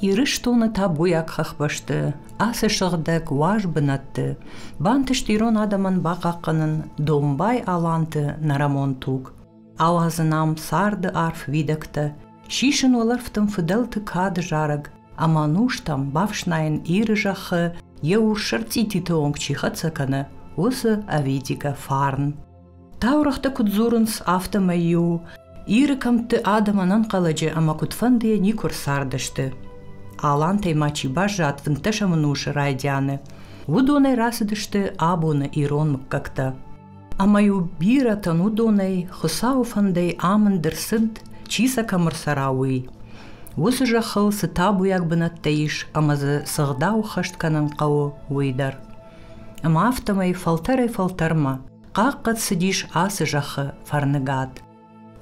Ирыстоны табуйаг хӕхбӕсты, ацы сыгъдӕг уаз бынӕтты бантыст ирон адӕмӕн бахъахъхъӕнын домбай аланты нӕрӕмон туг, ауадзын ам царды арф уидӕгтӕ, сисын уӕлӕрвтӕм фыдӕлты кады зарӕг ӕмӕ ӕнустӕм бафснайын Иры зӕххы йӕ урссӕр цъититы онг чи хӕццӕ кӕны, уыцы ӕвидигӕ фарн. Таурӕгътӕ куыд дзурынц, афтӕмӕй-иу Иры кӕмтты адӕм ӕнӕнхъӕлӕджы ӕмӕ куыдфӕндыйӕ никуы ӕрцардысты. Алантӕй ма чи баззад фынддӕсӕм ӕнусы райдианы, уыдонӕй рацыдысты абоны ирон мыггӕгтӕ. Ӕмӕ-иу бирӕтӕн уыдонӕй Хуыцауы фӕндӕй амынд ӕрцыд, чи сӕ кӕм ӕрцӕра, уый. Уыцы зӕххыл цы табуйаг бынӕттӕ ис ӕмӕ дзы цы гъдау хӕст кӕнын хъӕуы, уый дӕр. Ӕмӕ афтӕмӕй фӕлтӕрӕй-фӕлтӕрмӕ хъахъхъӕд цыдис ацы зӕххы фӕрныгад.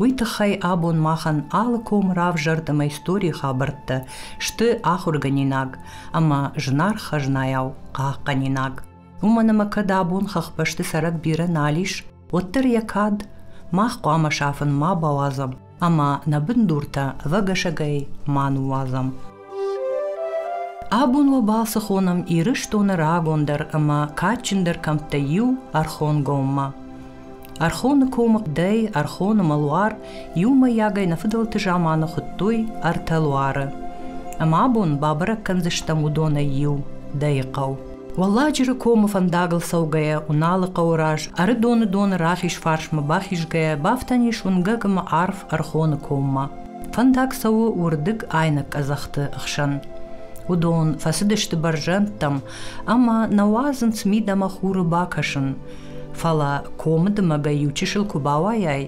Уый тыххӕй абон махӕн алы комы равзӕрд ӕмӕ историйы хабӕрттӕ сты ахуыргӕнинаг ӕмӕ зынаргъ хӕзнайау хъахъхъӕнинаг. Уымӕн ӕмӕ кӕд абон хӕхбӕсты цӕрӕг бирӕ нал ис, уӕддӕр йӕ кад мах хъуамӕ сафын ма бауадзӕм ӕмӕ нӕ бындуртӕ ӕвӕгӕсӕгӕй ма ныууадзӕм. Абон уӕ балцы хонӕм Ирыстоны рагондӕр ӕмӕ кадджындӕр кӕмттӕй иу Ӕрхонгоммӕ. Ӕрхоны комы Дӕй, Ӕрхоны Мӕлуар иумӕйагӕй нӕ фыдӕлты заманы хуыдтой ӕртӕ луары. Ӕмӕ абон бабӕрӕг кӕндзыстӕм уыдонӕй иу, Дӕйы хъӕу. Уӕлладжыры комы фӕндагыл цӕугӕйӕ Уыналы хъӕуы раз Ӕрыдоны доны рахиз фарсмӕ бахизгӕйӕ бафтӕн ис уынгӕг ӕмӕ арф Ӕрхоны коммӕ. Фӕндаг цӕуы уырдыг айнӕг къӕдзӕхты хсӕн. Уыдон фӕцыдысты бӕрзӕндтӕм ӕмӕ нӕ уадзынц мидӕмӕ хуры бакӕсын. Фӕлӕ комы дымӕгӕй иучысыл куы бауайай,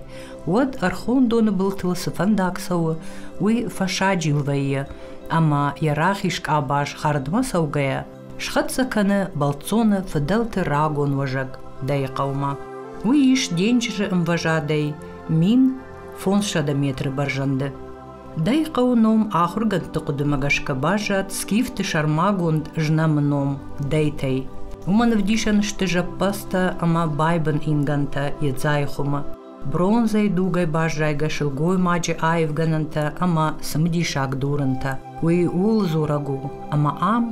уӕд Ӕрхондоны былтыл цы фӕндаг цӕуы, уый фӕсаджил вӕййы ӕмӕ йӕ рахиз къабаз хӕрдмӕ цӕугӕйӕ схӕццӕ кӕны бӕлццоны фыдӕлты рагон уӕзӕг Дӕйыхъӕумӕ. Уый ис денджызы ӕмвӕзадӕй 1500 метры бӕрзӕнды. Дӕйыхъӕуы ном ахуыргӕндты хъуыдымӕ гӕсгӕ баззад скифты сӕрмагонд знӕмы ном Дӕйтӕй. Уымӕн ӕвдисӕн сты зӕппӕдзтӕ ӕмӕ байбын ингӕнтӕ Едзайы хуымы. Бронзӕйы дугӕй баззайгӕ сылгоймаджы аивгӕнӕнтӕ ӕмӕ цымыдисаг дурынтӕ. Уый ууыл дзурӕг у, ӕмӕ ам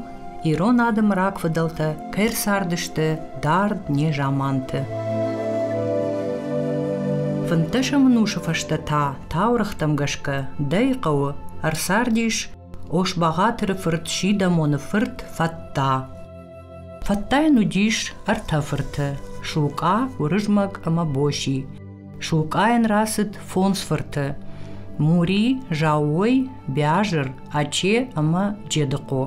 ирон адӕмы рагфыдӕлтӕ кӕй ӕрцардысты дард незаманты. Фынддӕсӕм ӕнусы фӕстӕ та таурӕгътӕм гӕсгӕ Дӕйы хъӕуы ӕрцардис Ос-Бӕгъатыры фырт Сидӕмоны фырт Фӕтта. Фӕттайӕн уыдис ӕртӕ фырты: Сукъа, Уырызмӕг ӕмӕ Боси. Сукъайӕн рацыд фондз фырты: Мури, Заууой, Биазыр, Аче ӕмӕ Джедыхъо.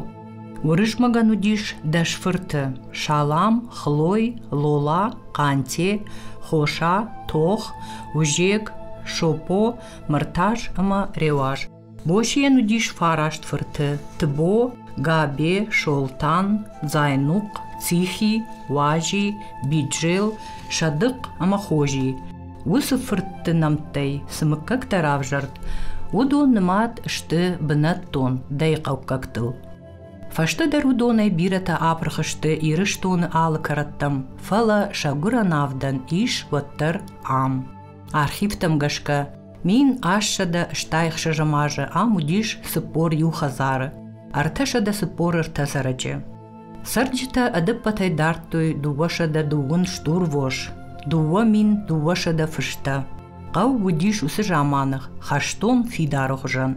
Уырызмӕгӕн уыдис 10 фырты: Салам, Хлой, Лола, Хъанте, Хоса, Тох, Узег, Сопо, Мыртаз ӕмӕ Реуаз. Босийӕн уыдис фараст фырты: Тыбо, Габе, Солтан, Дзайнухъ, Цихи, Уази, Биджел, Садыхъ ӕмӕ Хози. Уыцы фыртты нӕмттӕй цы мыггӕгтӕ равзӕрд, уыдон нымад сты бынӕттон дӕйхъӕуккӕгтыл. Фӕстӕдӕр уыдонӕй бирӕтӕ апырх сты Ирыстоны алы кӕрӕттӕм, фӕлӕ сӕ гуырӕн авдӕн ис уӕддӕр ам. Архивтӕм гӕсгӕ, 1866 азы ам уыдис 41 хӕдзары, 343 цӕрӕджы. Цӕрджытӕ ӕдӕппӕтӕй дардтой 220 стурвос, 2200 фыстӕ. Хъӕу уыдис уыцы заманы хӕстон фидары хуызӕн.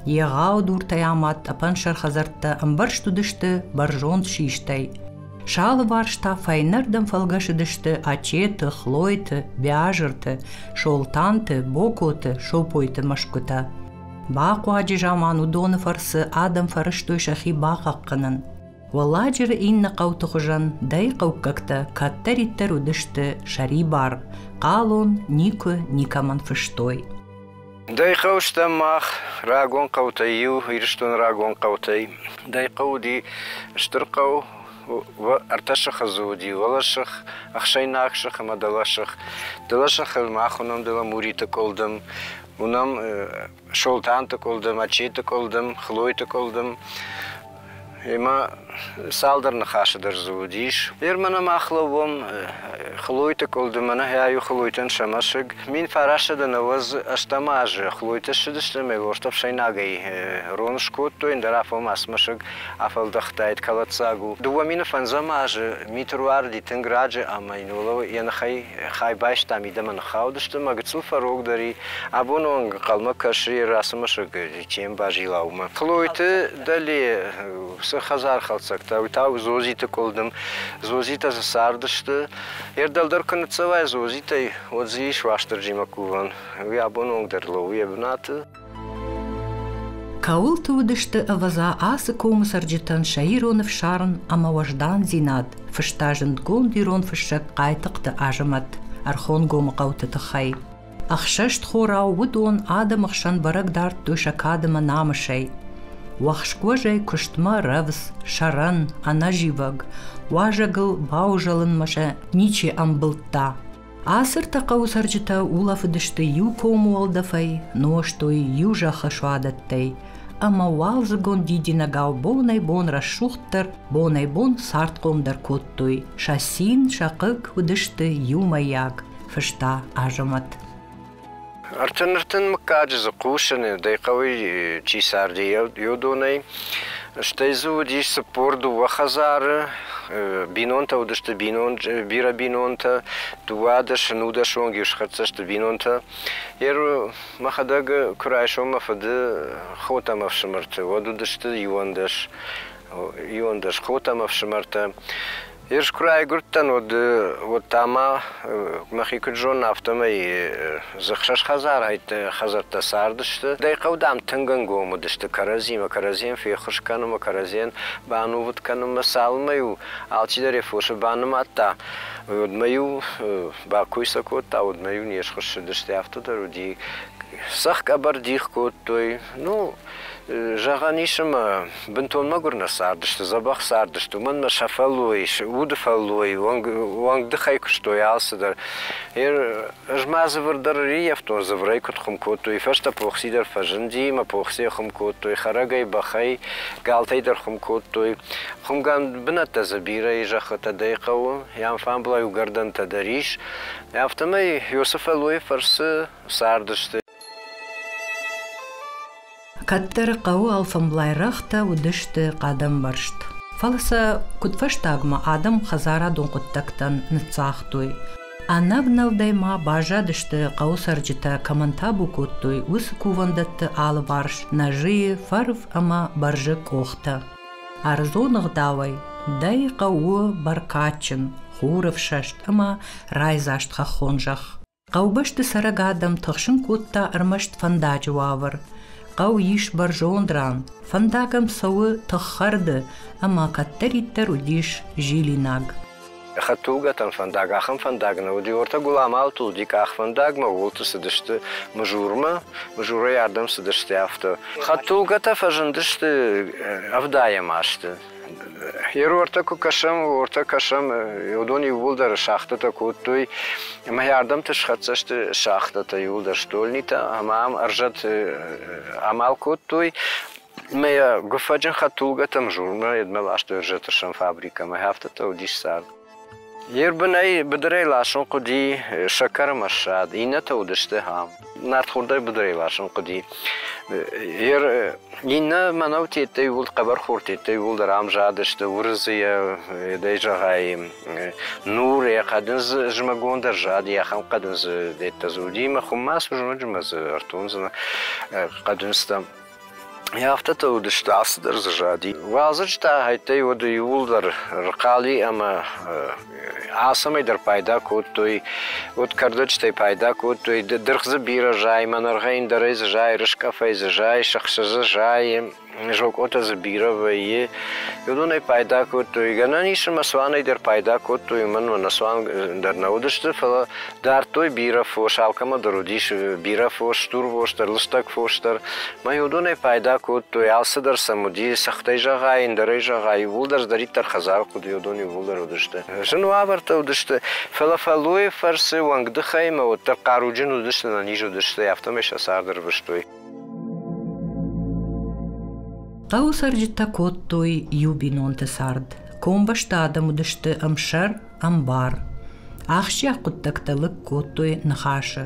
Егъау дуртӕй амад тъӕпӕнсӕр хӕдзӕрттӕ ӕмбӕрзт уыдысты бӕрзонд систӕй. Сӕ алыварс та фӕйнӕрдӕм фӕлгӕсыдысты Ачеты, Хлойты, Биазырты, Солтанты, Бокоты, Сопойты мӕсгуытӕ. Бахъуаджы заман уыдоны фӕрцы адӕм фӕрӕзтой сӕхи бахъахъхъӕнын. Уӕлладжыры иннӕ хъӕуты хуызӕн дӕйхъӕуккӕгтӕ кӕддӕриддӕр уыдысты сӕрибар, хъалон никуы никӕмӕн фыстой. Дӕйхъӕу стӕм мах рагон хъӕутӕй иу, Ирыстоны рагон хъӕутӕй. Дӕйхъӕу уыди стыр хъӕу, ӕртӕ сыхы дзы уыди: уӕлӕсых, ӕхсӕйнаг сых ӕмӕ дӕлӕсых. Дӕлӕсыхы мах уынӕм дӕлӕ Муриты къуылдым, уынӕм Солтанты къуылдым, Ачеты къуылдым, Хлойты къуылдым. Ӕмӕ Цалдӕр ныхасы дӕр дзы уыдис. Ныр мӕнӕ мах лӕууӕм Хлойты къуылдымы, нӕ хӕйу Хлойтӕн сӕ мӕсыг. 1998 азы Хлойтӕ ссыдысты ӕмӕ лорд ӕфсӕйнагӕй рон скодтой, ӕндӕр афон ацы мӕсыг афӕлдӕхтаид, кӕлӕддзаг у. 2005 азы мит ӕруарыди тынг раджы ӕмӕ йын уӕлӕ йӕ ныхӕй хай байста, мидӕмӕ ныххаудысты ӕмӕ гыццыл фӕрогдӕр и. Абоны онг ӕнхъӕлмӕ кӕсы йӕ ацы мӕсыг чем базила, уымӕ. Хлойты дӕле цы хӕдзархӕлддзӕгтӕ, уый та Зозиты къуылдым. Зозитӕ дзы цардысты. Йе дӕлдӕр куы ныццӕуай Зозитӕй, уӕд дзы ис Уастырджимӕ кувӕн. Уый абоны онг дӕр лӕууы йӕ бынаты. Кӕуылты уыдысты, ӕвӕдза, ацы комы цӕрджытӕн сӕ ирон ӕфсарм ӕмӕ уӕздандзинад, фыста зындгонд ирон фыссӕг Хъайтыхъты Азӕмӕт Ӕрхонгомы хъӕуты тыххӕй. Ӕхсӕст хорау уыдон адӕмы хсӕн бӕрӕг дардтой сӕ кад ӕмӕ намысӕй. Уӕхскуӕзӕй куыстмӕ рӕвдз, сӕрӕн, ӕнӕзивӕг, уазӕгыл баузӕлынмӕ сӕ ничи ӕмбылдта. Ацы ӕртӕ хъӕуы цӕрджытӕ улӕфыдысты иу комы уӕлдӕфӕй, нозтой иу зӕххы суадӕттӕй, ӕмӕ уалдзыгон дидинӕгау бонӕй-бон рӕсугъддӕр, бонӕй-бон цардхъомдӕр кодтой. Сӕ цин, сӕ хъыг уыдысты иумӕйаг, фыста Азӕмӕт. 33 мыггаджы дзы хъусын, дӕ хъӕуы чи царди, уыдонӕй. Стӕй дзы уыдис 42 хӕдзары, бинонтӕ уыдысты бирӕ бинонтӕ, 12, 19 онг-иу схӕццӕ сты бинонтӕ. Мӕхӕдӕг куы райсон мӕ фыды хотӕ ӕмӕ ӕфсымӕрты, уӕд уыдысты 11 хотӕ ӕмӕ ӕфсымӕртӕ. Ӕз куы райгуырдтӕн, уӕд, уӕд та ма мӕхи куыд зонын, афтӕмӕй дзы хсӕз хӕдзӕрттӕ цардысты. Дӕ хъӕу, дам, тынг ӕнгом уыдысты кӕрӕдзимӕ, кӕрӕдзийӕн феххуыс кӕнынмӕ, кӕрӕдзийӕн банувыд кӕнынмӕ. Цалынмӕ-иу алчидӕр йӕ фосы банымадта, уӕдмӕ-иу бакой сӕ кодта, уӕдмӕ-иу не схуыссыдысты. Афтӕ дӕр уыди. Цӕхх къӕбӕр дих кодтой. Ну, зӕгъӕн ис, ӕмӕ бынтон мӕгуыр нӕ цардысты, дзӕбӕх цардысты, уымӕн ӕмӕ сӕ фӕллой, уды фӕллой, уӕнгдыхӕй куыстой алцыдӕр. Ӕз ма дзывыр дӕр ӕрӕййӕфтон, дзывырӕй куыд хуым кодтой, фӕстӕ похци дӕр фӕзынди, ӕмӕ похцийӕ хуым кодтой, хӕрӕгӕй, бӕхӕй, галтӕй дӕр хуым кодтой. Хуымгӕнд бынӕттӕ дзы бирӕ и, зӕххытӕ дӕй хъӕуы, йӕ анфамблай уыгӕрдӕнтӕ дӕр ис. Афтӕмӕй Иосиф фӕллойы фӕрцы цардысты. Кӕддӕр хъӕуы алфӕмблай рӕгътӕ уыдысты хъӕдӕмбӕрзт. Фӕлӕ сӕ куыдфӕстагмӕ адӕм хӕдзарадон хъуыддӕгтӕн ныццагътой. Ӕнӕвнӕлдӕй ма баззадысты хъӕуы цӕрджытӕ кӕмӕн табу кодтой, уыцы кувӕндӕтты алыварс нӕзыйы, фӕрв ӕмӕ бӕрзы къохтӕ. Ӕрдзон ӕгъдауӕй дӕй хъӕуы бӕркадджын, хурыфсӕст ӕмӕ райдзаст хӕххон зӕхх. Хъӕубӕсты цӕрӕг адӕм тыхсын кодта ӕрмӕст фӕндаджы уавӕр. Хъӕу ис бӕрзонд ран, фӕндаг ӕм цӕуы тыххӕрды ӕмӕ кӕддӕриддӕр уыдис зилинаг. Хӕдтулгӕтӕн фӕндаг ахӕм фӕндаг нӕ уыди. Ортӕ Гуламалтыл уыди къахвӕндагмӕ, ууылты цыдысты Мызурмӕ, Мызурӕй ардӕм цыдысты афтӕ. Хӕдтулгӕтӕ фӕзындысты ӕвдайӕм азты. Ӕртӕ куы кӕсӕм, ортӕ кӕсӕм, уыдон иууылдӕр шахтӕтӕ кодтой. Ӕмӕ ардӕмты схӕццӕ сты шахтӕтӕ иууылдӕр штольнитӕ ӕмӕ ам ӕрзӕт амал кодтой. Ӕмӕ йӕ гуыффӕджын хӕдтулгӕтӕм журмӕ йедмӕ ластой ӕрзӕтырсӕн фабрикӕмӕ. Афтӕтӕ уыдис цард. Йе рбынӕй быдырӕй ласын хъуыди сӕкӕр ӕмӕ ссад, иннӕтӕ уыдысты ам. Нартхордӕй быдырӕй ласын хъуыди. Иннӕ мӕнӕу тедтӕ иууыл хъӕбӕрхор тедтӕ иууылдӕр ам задысты, уырыдзыйӕ, дӕй зӕгъай, нур, йӕ хъӕдындз зымӕгон дӕр зади, ахӕм хъӕдындз деттӕ дзы уыди, ӕмӕ хуыммӕ цы зымӕджы дзы ӕртондзынӕ хъӕдындзтӕ. Афтӕтӕ уыдысты, алцыдӕр дзы зади. Уалдзӕджы та хӕйттӕй уӕд иууылдӕр рхъали ӕмӕ алцӕмӕй дӕр пайда кодтой. Уӕд кӕрдӕджытӕй пайда кодтой. Дыргъ дзы бирӕ зайы, мӕнӕргъӕй ӕндӕрӕй дзы зайы, рыскъӕфӕй дзы зайы, сыхсы дзы зайы, зокъотӕ дзы бирӕ вӕййы. Уыдонӕй пайда кодтой. Гӕнӕн ис ӕмӕ цуанӕй дӕр пайда кодтой, уымӕн ӕмӕ цуан дӕр нӕ уыдысты, фӕлӕ Дардтой бирӕ фос, алкӕмӕ дӕр уыдис бирӕ фос, стурвос дӕр, лыстӕг фос дӕр. Мӕ уыдонӕй пайда кодтой, алцыдӕр сӕм уыди, цыхтӕй зӕгъай, ӕндӕрӕй зӕгъай, иууылдӕр цыдӕриддӕр хӕдзары хъуыди, уыдон иууылдӕр уыдысты. Зын уавӕртӕ уыдысты, фӕлӕ фӕллойы фӕрцы уӕнгдыхӕй ӕмӕ уӕддӕр хъаруджын уыдысты, ӕнӕниз уыдысты, афтӕмӕй сӕ цард ӕрвыстой. Хъӕуы цӕрджытӕ кодтой иу бинонты цард. Комбӕсты адӕм уыдысты ӕмсӕр, ӕмбар. Ахсджиаг хъуыддӕгтӕ лыг кодтой Ныхасы.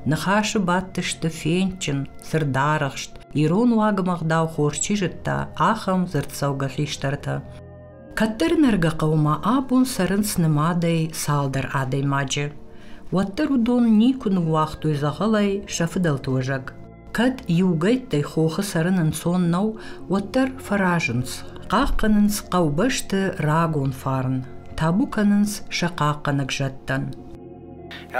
Ныхасы бадтысты фендджын, цырдарӕхст, ирон уагмӕ ӕгъдау хорз чи зыдта, ахӕм дзырддзӕугӕ хистӕртӕ. Кӕддӕр нӕргӕ хъӕумӕ абон цӕрынц нымадӕй цалдӕр адӕймаджы. Уӕддӕр уыдон никуы ныууагътой дзӕгъӕлӕй сӕ фыдӕлты уӕзӕг. Кӕд иугӕйттӕй хохы цӕрын ӕнцон нӕу, уӕддӕр фӕразынц, хъахъхъӕнынц хъӕубӕсты рагон фарн, табу кӕнынц сӕ хъахъхъӕнӕг зӕдтӕн.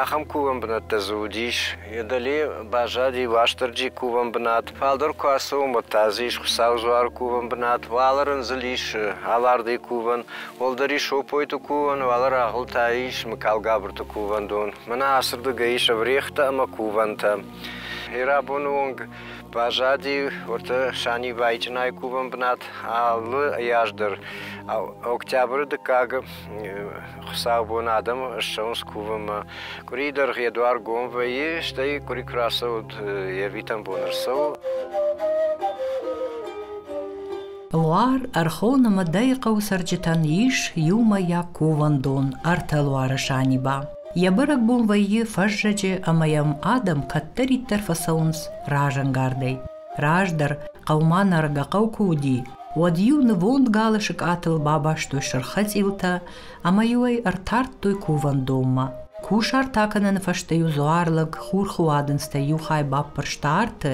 Ахӕм кувӕн бынӕттӕ дзы уыдис. Йӕ дӕле баззади Уастырджи кувӕн бынат. Фалдӕр куы ацӕуӕм, уӕд та дзы ис Хуыцауы дзуары кувӕн бынат. Уӕлӕ рындзыл ис Алардыйы кувӕн, уӕлдӕр ис Опойты кувӕн, уӕлӕ рагъыл та ис Мыкалгабырты кувӕндон. Мӕнӕ ацырдыгӕй ис ӕврӕгътӕ ӕмӕ кувӕнтӕ. Ирабоны онг баззади уӕртӕ Санибайчъынайы кувӕн бынат алы аз дӕр. Октябры дыккаг хуыцаубон адӕм ссӕуынц кувынмӕ. Къуырийы дӕргъы йӕ дуар гом вӕййы, стӕй къуыри куы рацӕуӕд, йе рвитӕн бон ӕрцӕуы. Луар, Ӕрхон ӕмӕ Дӕйыхъӕуы цӕрджытӕн ис иумӕйаг кувӕндон ӕртӕ Луары Саниба. Йӕ бӕрӕгбон вӕййы фӕззӕджы ӕмӕ йӕм адӕм кӕддӕриддӕр фӕцӕуынц разӕнгардӕй. Раздӕр, хъӕумӕ нӕргӕ хъӕу куы уыди, уӕд-иу нывонд галы сыкъатыл бабастой сырхӕцъилтӕ ӕмӕ-иу ӕй ӕртардтой кувӕндонмӕ. Кусарт акӕныны фӕстӕ-иу дзуарлӕг хурхы уадындзтӕй иу хай баппӕрста арты,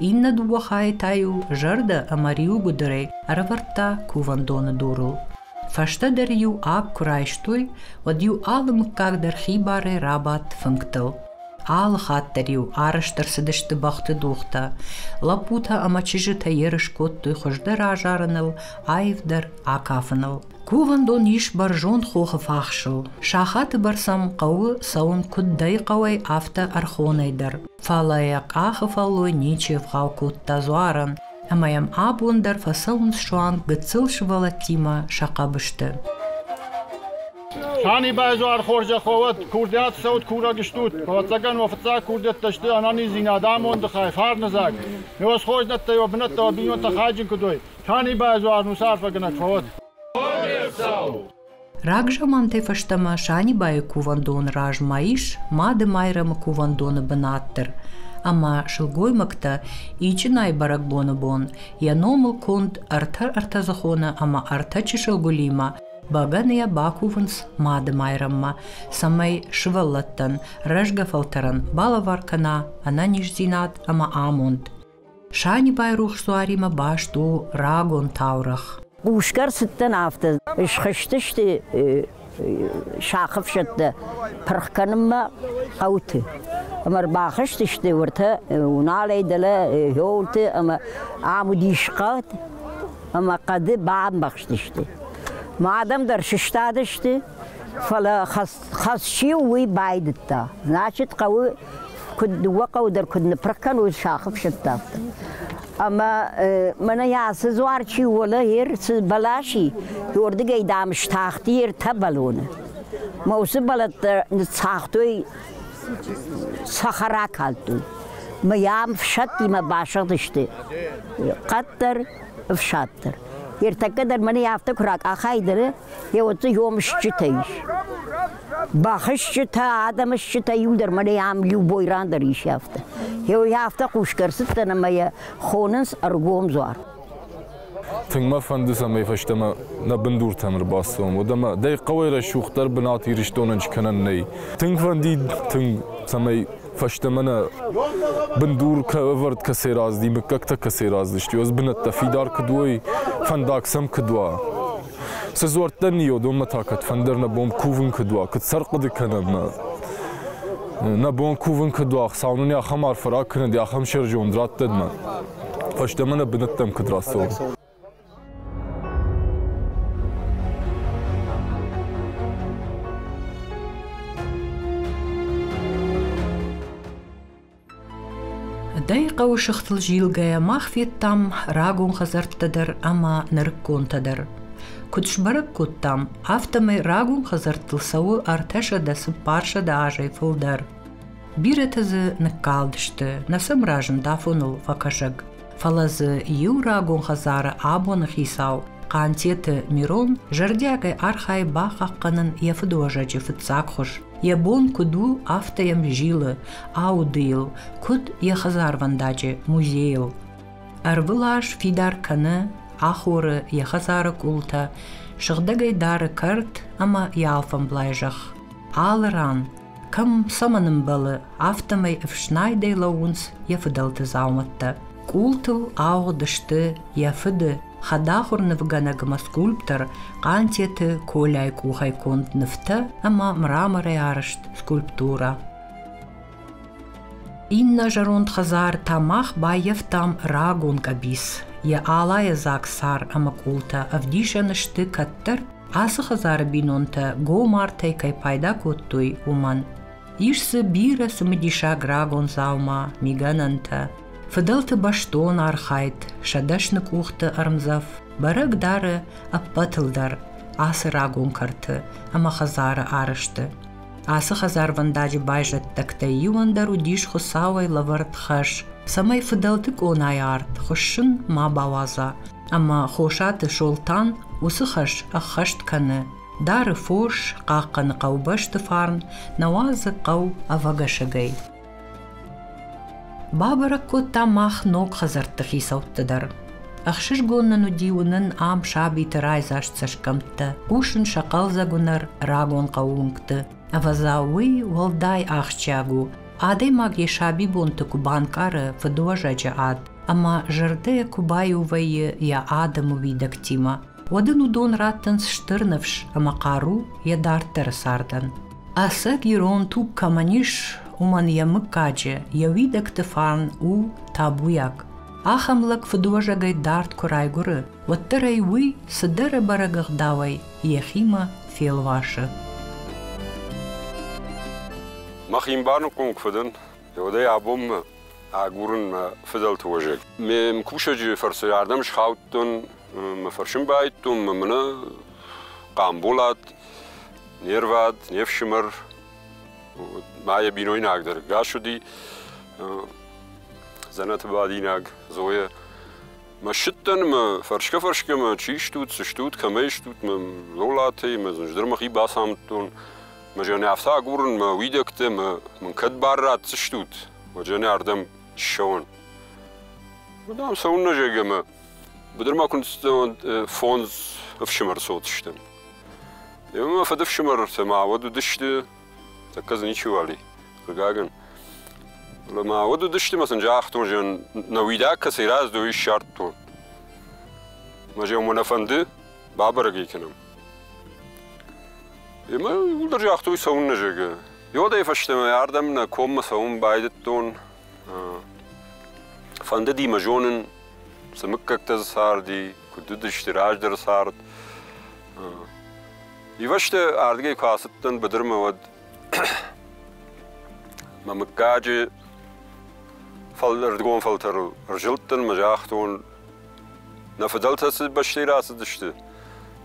иннӕ дыууӕ хайы та-иу зӕрдӕ ӕмӕ риуыгуыдырӕй ӕрӕвӕрдта кувӕндоны дурыл. Фӕстӕдӕр-иу аг куы райстой, уӕд-иу алы мыггаг дӕр хибарӕй рабадт фынгтыл. Алы хатт дӕр-иу арӕзт ӕрцыдысты бӕхты дугътӕ. Лӕппутӕ ӕмӕ чызджытӕ ерыс кодтой хуыздӕр азарыныл, аивдӕр акафыныл. Кувӕндон ис бӕрзонд хохы фахсыл. Сахаты бӕрц ӕм хъӕуы цӕуын куыд Дӕйыхъӕуӕй, афтӕ Ӕрхонӕй дӕр. Фӕлӕ йӕ къахы фӕллой ничи ӕвгъау кодта дзуарӕн, ӕмӕ йӕм абон дӕр фӕцӕуынц суанг гыццыл сывӕллӕттимӕ сӕ хъӕбысты. Санибайы дзуар хорзӕх уӕд, курдиат цӕут курӕг стут. Ӕвӕццӕгӕн уӕ фыццаг курдиӕттӕ сты ӕнӕниздзинад, амонды хай, фарныдзаг. Уӕ схорздӕттӕй уӕ бынӕттӕ уӕ бинонтӕ хайджын куыд уой, Санибайы дзуар ну арфӕгӕнӕг фӕуӕд. Рагзамантӕй фӕстӕмӕ Санибайы кувӕндоны размӕ ис Мады Майрӕмы кувӕндоны бынат дӕр, ӕмӕ сылгоймӕгтӕ Ичъынайы бӕрӕгбоны бон йӕ номыл конд ӕртӕ ӕртӕдзыхоны ӕмӕ ӕртӕ чысыл гуылимӕ бӕгӕныйӕ бакувынц Мады Майрӕммӕ, цӕмӕй сывӕллӕттӕн, рӕзгӕ фӕлтӕрӕн балӕвар кӕна ӕнӕниздзинад ӕмӕ амонд. Санибайы рухс дзуаримӕ баст у рагон таурӕгъ. Хъусгӕ рцыдтӕн афтӕ, схызтысты сахы фсӕдтӕ пырх кӕнынмӕ хъӕуты. Ӕмӕ ӕрбахызтысты уӕртӕ Уналӕй дӕлӕ Хеулты ӕмӕ ам уыдис хъӕд ӕмӕ хъӕды бамбӕхстысты. Мӕ адӕм дӕр сыстадысты, фӕлӕ хӕс чи у, уый байдыдта. Значит, хъӕуы куыд дыууӕ хъӕуы дӕр куыд ныппырх кӕной сахы фсӕдтӕ, афтӕ. Ӕмӕ мӕнӕ ацы дзуар чи уӕлӕ ер цы бӕлас и, уырдыгӕй, дам, стахти ӕртӕ бӕлоны. Мӕ уыцы бӕлӕттӕ ныццагътой, цӕхӕр акалдтой. Мӕ йӕм фсӕдтимӕ басыгъдысты хъӕд дӕр, ӕфсад дӕр. Ӕртӕккӕ дӕр мӕнӕ афтӕ куы ракъахай дӕр, Йе дзы йом стджытӕ ис. Бӕхы стджытӕ, адӕмы стджытӕ иу дӕр мӕнӕ ам любой ран дӕр ис афтӕ. Йе афтӕ хъусгӕ ӕрцыдтӕн ӕмӕ йӕ хонынц ӕргом дзуар. Тынг мӕ фӕнды, цӕмӕй фӕстӕмӕ нӕ бындуртӕм ӕрбацӕуӕм. Уӕдӕ мӕ дӕ хъӕуӕй рӕсугъддӕр бынат Ирыстонӕн скӕнӕн нӕй. Тынг фӕндид, тынг, цӕмӕй фӕстӕмӕ нӕ бындур ӕвӕрд кӕцӕй разди, мыггӕгтӕ кӕцӕй раздысты, уыцы бынӕттӕ фидар куыд уой, фӕндаг сӕм куыд уа. Цы дзуӕрттӕн ни уыдонмӕ та кӕдфӕндӕр нӕ бон кувын куыд уа, куыд сӕр хъуыды кӕнӕм, нӕ бон кувын куыд уа, Хуыцау нын ахӕм арфӕ ракӕнӕд, ахӕм сӕрзонд раттӕд мӕ. Фӕстӕмӕ нӕ бынӕттӕм куыд рацӕуӕм. Дӕйыхъӕуы сыхтыл зилгӕйӕ мах федтам рагон хӕдзӕрттӕ дӕр ӕмӕ нырыкконтӕ дӕр. Куыд сбӕрӕг кодтам, афтӕмӕй рагон хӕдзӕрттыл цӕуы 300-400 азӕй фылдӕр. Бирӕтӕ дзы ныккалдысты, нӕ сӕм разынд афоныл фӕкӕсӕг. Фӕлӕ дзы иу рагон хӕдзары абоны хицау Хъантеты Мирон зӕрдиагӕй архайы бахъахъхъӕнын йӕ фыдуӕзӕджы фыццаг хуыз. Йӕ бон куыд у, афтӕ йӕм зилы, ауды йыл, куыд йӕ хӕдзарвӕндаджы музейыл. Ӕрвылаз фидар кӕны, ахоры йӕ хӕдзары къултӕ, сыгъдӕгӕй дары кӕрт ӕмӕ йӕ алфӕмблай зӕхх. Алы ран, кӕм цӕмӕн ӕмбӕлы, афтӕмӕй ӕфснайдӕй лӕууынц йӕ фыдӕлты дзаумӕттӕ. Къултыл ауыгъд сты йӕ фыды хӕдахуыр нывгӕнӕг ӕмӕ скульптор Хъантеты Коляйы къухӕй конд нывтӕ ӕмӕ мраморӕй арӕзт скульптурӕ. Иннӕ зӕронд хӕдзар та мах баййӕфтам рагон къӕбиц. Йӕ алайӕ дзаг цар ӕмӕ къултӕ ӕвдисӕн сты кӕддӕр ацы хӕдзары бинонтӕ гом артӕй кӕй пайда кодтой, уымӕн. Ис дзы бирӕ цымыдисаг рагон дзаума, мигӕнӕнтӕ, фыдӕлты бӕстон архайд, сӕ дӕсны къухты ӕрмдзӕф бӕрӕг дары ӕппӕтыл дӕр ацы рагон кӕрты ӕмӕ хӕдзары арӕзты. Ацы хӕдзарвӕндаджы байзӕддӕгтӕй иуӕн дӕр уыдис Хуыцауӕй лӕвӕрд хӕс, цӕмӕй фыдӕлты къонайы арт хуыссын ма бауадза, ӕмӕ Хосаты Солтан уыцы хӕс ӕххӕст кӕны, дары фос, хъахъхъӕны хъӕубӕсты фарн, нӕ уадзы хъӕу ӕвӕгӕсӕгӕй. Бабӕрӕг кодта мах ног хӕдзӕртты хицӕутты дӕр. Ӕхсызгон нын уыди уынын ам сабиты райдзаст цӕсгӕмттӕ, хъусын сӕ хъӕлдзӕг уынӕр рагон хъӕууынгты. Ӕвӕдза, уый уӕлдай ахсджиаг у, адӕймаг йӕ сабибонты куы банкъары фыдуӕзӕджы ад ӕмӕ зӕрдӕйӕ куы баиу вӕййы йӕ адӕмы уидӕгтимӕ, уӕд ын уыдон раттынц стыр ныфс ӕмӕ хъару йӕ дарддӕры цардӕн. Ӕцӕг ирон туг кӕмӕн ис, уымӕн йӕ мыггаджы, йӕ уидӕгты фарн у табуйаг. Ахӕм лӕг фыдуӕзӕгӕй дард куы райгуыры, уӕддӕр ӕй уый цыдӕр ӕбӕрӕг ӕгъдауӕй йӕхимӕ фелвасы. Мӕхи ӕмбарынхъом куы фӕдӕн, уӕдӕй абонмӕ агурын мӕ фыдӕлты уӕзӕг. Ме мкусӕджы фӕрцы ардӕм схаудтон, мӕ фӕрсын байдыдтон, мӕ мӕнӕ Хъамболат, не рвад, не фсымӕр, ма йӕ бинойнаг дӕр гас уыди, дзӕнӕты бадинаг Зоя. Мӕ ссыдтӕн мӕ фӕрсгӕ-фӕрсгӕ мӕ чи стут, цы стут, кӕмӕй стут, мӕ Лолатӕй, мӕ ӕз дӕр мӕхи бацамыдтон. Мӕ зӕгъын, афтӕ агурын мӕ уидӕгтӕ, мӕ мын кӕд бар ратдзыстут, уӕд зӕгъын, ардӕм ссӕуын. Уыдам цӕуыннӕ зӕгъгӕ мӕ быдырмӕ куы фондз ӕфсымӕр цот стӕм. Ӕмӕ мӕ фыдыфсымӕртӕ ма уӕд уыдысты, тӕккӕ дзы ничиуал и, хъыгагӕн. Фӕлӕ ма уӕд уыдысты мӕ сын загътон, зӕгъын, нӕ уидаг кӕцӕй раздӕр, уый ссардтон. Мӕ зӕгъын, мӕ нӕ фӕнды, бабӕрӕг ӕй кӕнӕм. Ӕмӕ иуылдӕр загътой, цӕуыннӕ, зӕгъгӕ. Уӕдӕй фӕстӕмӕ ардӕм нӕ коммӕ цӕуын байдыдтон. Фӕндыди мӕ зонын, цы мыггӕгтӕ дзы царди, куыд уыдысты раздӕры цард. Ивӕзты ардыгӕй куы ацыдтӕн быдырмӕ, уӕд мӕ мыггаджы ӕрдыгон фӕлтӕрыл ӕрзылдтӕн мӕ загътон, нӕ фыдӕлтӕ цы бӕстӕй рацыдысты,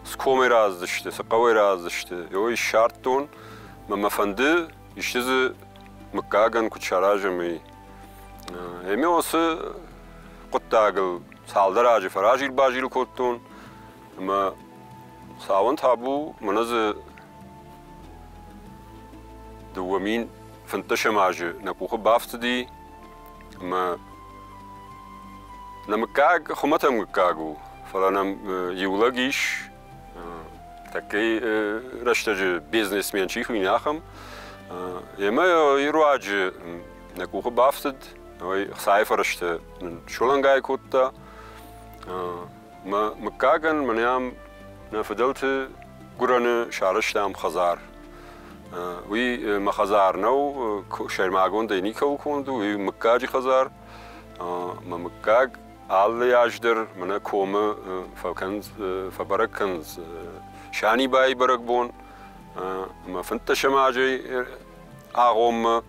цы комӕй рацыдысты, цы хъӕуӕй рацыдысты, уый ссардтон мӕ мӕ фӕнды исты дзы мыггагӕн куыд саразӕм, уый. Ӕмӕ уыцы хъуыддагыл цалдӕр азы фӕразил-базил кодтон ӕмӕ цауӕн табу, мӕнӕ дзы 2015 азы нӕ къухы бафтыди ӕмӕ нӕ мыггаг хуымӕтӕг мыггаг у, фӕлӕ нӕм иу лӕг ис, тӕккӕ рӕстӕджы бизнесмен чи хуыйны, ахӕм. Ӕмӕ ируаджы нӕ къухы бафтыд, уый хцайы фӕрӕзтӕ нын суӕлӕнгай кодта. Мӕ мыггагӕн мӕнӕ ам нӕ фыдӕлты гуырӕны сарӕзтам хӕдзар. Уый мӕ хӕдзар нӕу, сӕрмагондӕй никӕуыл конд у, уый мыггаджы хӕдзар. Мӕ мыггаг алы аз дӕр мӕнӕ комы фӕбӕрӕг кӕнынц Санибайы бӕрӕгбон ӕмӕ 15 азы агъоммӕ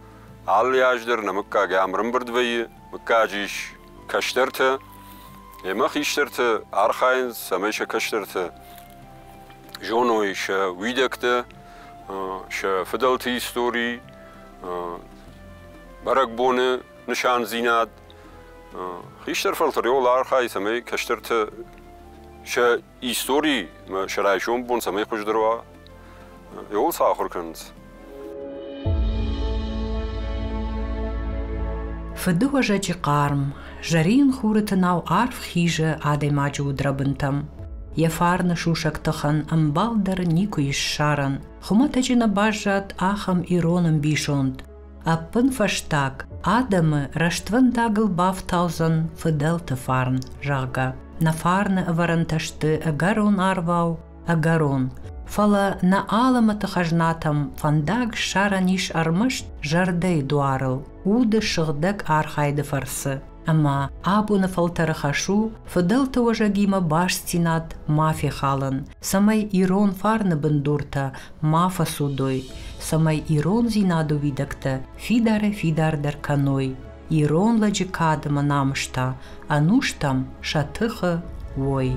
алы аз дӕр нӕ мыггаг ӕмрӕмбырд вӕййы, мыггаджы ис кӕстӕртӕ ӕмӕ хистӕртӕ архайынц, цӕмӕй сӕ кӕстӕртӕ зоной сӕ уидӕгтӕ, сӕ фыдӕлты истори, бӕрӕгбоны нысандзинад. Хистӕр фӕлтӕр йыл архайы, цӕмӕй кӕстӕртӕ сӕ истори сӕ райсом бон цӕмӕй хуыздӕр уа, йыл сӕ ахуыр кӕнынц. Фыдыуӕзӕджы хъарм, зӕрин хуры тынау арф хизы адӕймаджы удрӕбынтӕм. Йӕ фарны сусӕг тыхӕн ӕмбал дӕр никуы ис ссарӕн. Хуымӕтӕджы нӕ баззад ахӕм ирон ӕмбисонд. Ӕппынфӕстаг, адӕмы рӕствӕндагыл бафтаудзӕн фыдӕлты фарн, зӕгъгӕ. Нӕ фарны ӕвӕрӕнтӕ сты ӕгӕрон арвау, ӕгӕрон. Фӕлӕ нӕ алӕмӕты хӕзнатӕм фӕндаг ссарӕн ис ӕрмӕст зӕрдӕйы дуарыл, уды сыгъдӕг архайды фӕрцы. Ӕмӕ абоны фӕлтӕры хӕс у фыдӕлты уӕзӕгимӕ бастдзинад ма фехалын, цӕмӕй ирон фарны бындуртӕ ма фӕцудой, цӕмӕй ирондзинады уидӕгтӕ фидарӕй-фидардӕр кӕной, ирон лӕджы кад ӕмӕ намыс та ӕнустӕм сӕ тыхы уой.